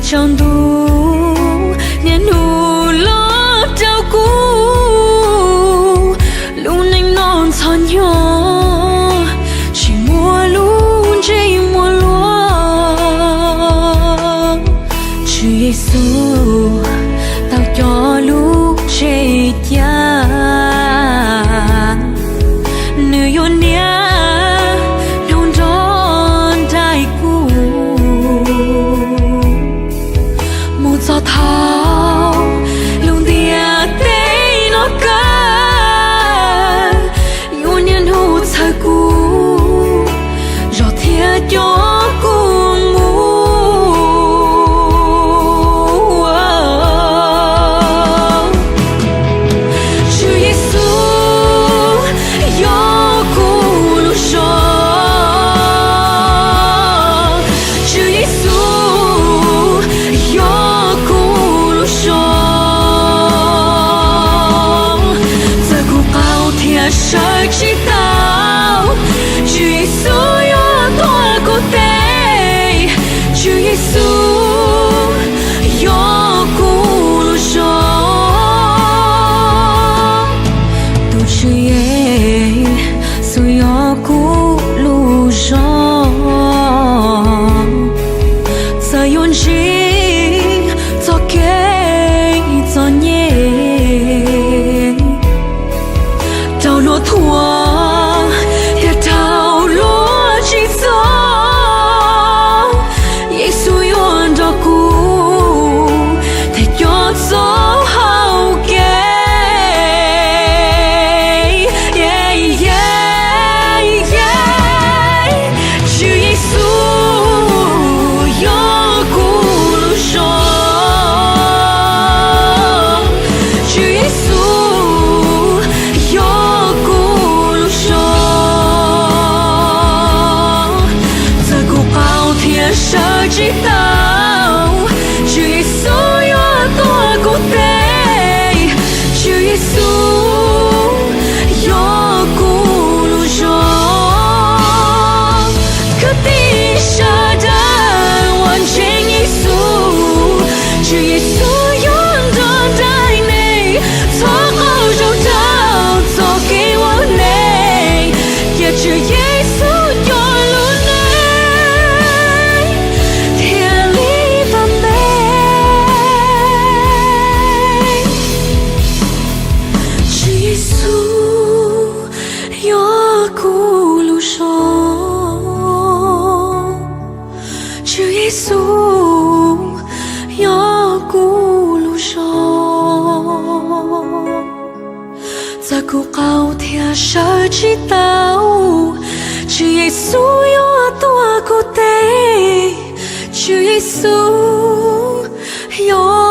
Tsaus ntuj niaj hnub los rau kuv, lub neej no ntxhov hnyo tsis muaj lub ntsej muag luag. Tswv Yexus tau coj lub ntsej cai, nws yuav niaj hnub nrog nraim kuv mus txog thaum lub ntiaj teb no kawg, yuav niaj hnub txhawb kuv zog thiab coj kuv mus. Tswv Yexus yog kuv lub zog, Tswv Yexus yog kuv lub zog. Txawm kuv qaug thiab sawv tsis tau, Tswv Yexus yuav tuav kuv tes. Tswv Yexus yog kuv lub zog, tus Tswv Yexus yog kuv lub zog. Txawm yuav ntsib txoj kev txom nyem, raug luag thuam thiab raug luag tsim txom, Yexus yuav nrog kuv thiaj coj txoj hau kev. Tswv Yexus yog kuv lub zog, Tswv Yexus yog kuv lub zog. Txawm kuv qaug thiab sawv tsis tau, Tswv Yexus yuav tuav kuv tes. Tswv Yexus yog kuv lub zog. Kwv tij sawv daws uas ntseeg Yexus, Tswv Yexus yuav nrog nraim nej txhua qhov zoo rau txoj kev ua neej, cia Tswv Yexus coj lub neej thiaj li vam meej. Tswv Yexus yog kuv lub zog, Tswv Yexus yog kuv lub zog. Txawm kuv qaug thiab sawv tsis tau, Tswv Yexus yuav tuav kuv tes. Tswv Yexus yog